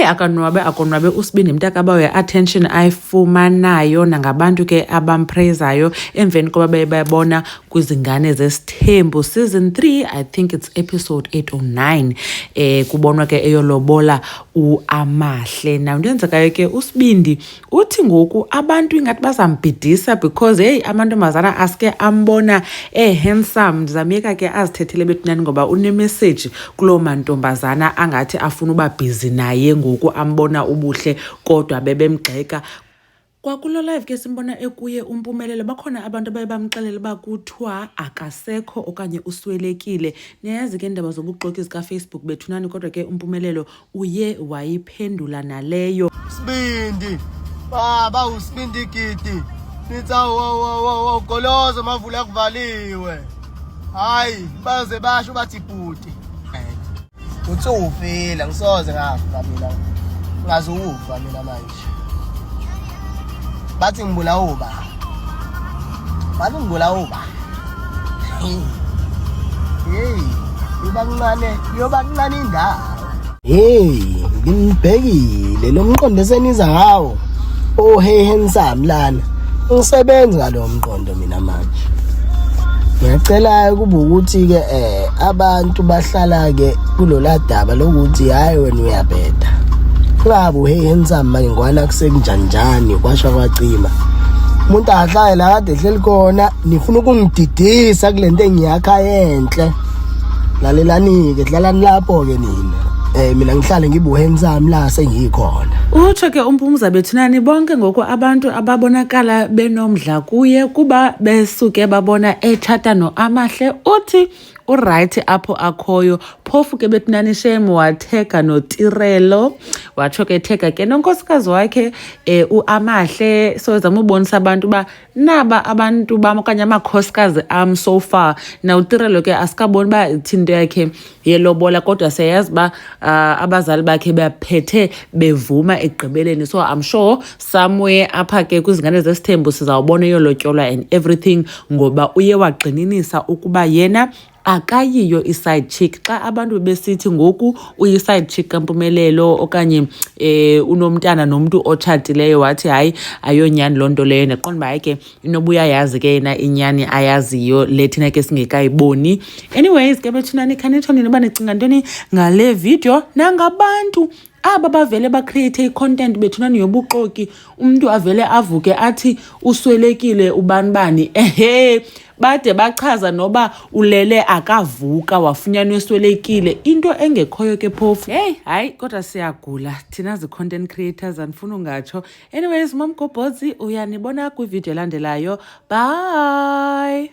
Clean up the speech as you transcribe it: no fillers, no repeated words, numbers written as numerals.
Heyi, akanwabe, akonwabe uSibindi mntakabawo attention ayifumanayo nangabantu ke abampraizayo emveni koba baye babona kwizingane zesithembu season 3, I think it's episode 8 or 9, kubonwa ke eyolobola uAmahle. Now into yenzekayo ke, uSibindi uthi ngoku abantu ingathi bazambhidisa because heyi, amantombazana aske ambona e-handsome. Ndizamyeka ke azithethele bethunani ngoba unemessage kuloo mantombazana angathi afuna uba busy naye ngoku ambona ubuhle, kodwa bebemgxeka. Kwakulo live ke simbona ekuye uMpumelelo, bakhona abantu abaye bamxelela uba kuthiwa akasekho okanye uswelekile. Niyayazi ke iindaba zobuxoki zikaFacebook bethunani, kodwa ke uMpumelelo uye wayiphendula naleyo. Sibindi. Baba usibindi gidi. Nithi awu awu awu golozo mavula kuvaliwe. Hayi baze basho bathi bhuti. Uthi ufile, ngisoze ngafa mina. Ngazukufa mina manje. Bathi ngibulawa uba. Bathi ngibulawa uba. Hey, iba kuncane, iyoba kuncane indawo. Hey, nginibhekile lo mqondo eseniza ngawo. Oh hey handsome lana. Ngisebenza ngalo mqondo mina manje. Ngiyacela kuba ukuthi ke abantu bahlala ke kulola daba lokuthi hayi wena uyabheda. Kungabe hey handsome manje ngwana kusekunjanjani kwasha kwacima. Umuntu ahlale la kade ehleli khona, nifuna ukungididisa kulento engiyakha yenhle. Lalelani-ke, dlalani lapho-ke nina. Mina ngihlale ngibe uhandsome la sengikhona. Utsho ke uMpumza bethunani, bonke ngoku abantu ababonakala benomdla kuye kuba besuke babona etshata noAmahle, uthi uright apho akhoyo. Phofu ke bethunani shem, wathega noTirelo, watsho ke thega ke nonkosikazi wakhe uAmahle. So zama ubonisa abantu uba naba abantu bam okanye amakhosikazi am so far. NawuTirelo ke asikaboni uba ithini into yakhe yelobola, kodwa siyayazi uba abazali bakhe baphethe bevuma ekugqibeleni. So I'm sure somewhere apha ke kwizingane zesithembu sizawubona eyolotyolwa and everything, ngoba uye wagxininisa ukuba yena akayiyo i-side chick. Xa abantu besithi ngoku uyi-side chick kaMpumelelo okanye unomntana nomntu otshatileyo, wathi hayi, ayonyani loo nto leyo. Ndaqonda uba hayi ke, inoba uyayazi ke yena inyani ayaziyo le thina ke singekayiboni. Anyways ke bethunani, khanitsho nini uba nicinga ntoni ngale video nangabantu aba bavele bacreate i-content bethunani yobuxoki, umntu avele avuke athi uswelekile ubani bani, ehe, bade bachaza noba ulele akavuka wafunyanwa eswelekile, into engekhoyo ke phofu. Heyi hayi, kodwa siyagula thina zi-content creators, andifuni ungatsho. Anyways, Mamgobhozi uyanibona kwividiyo elandelayo. Bye.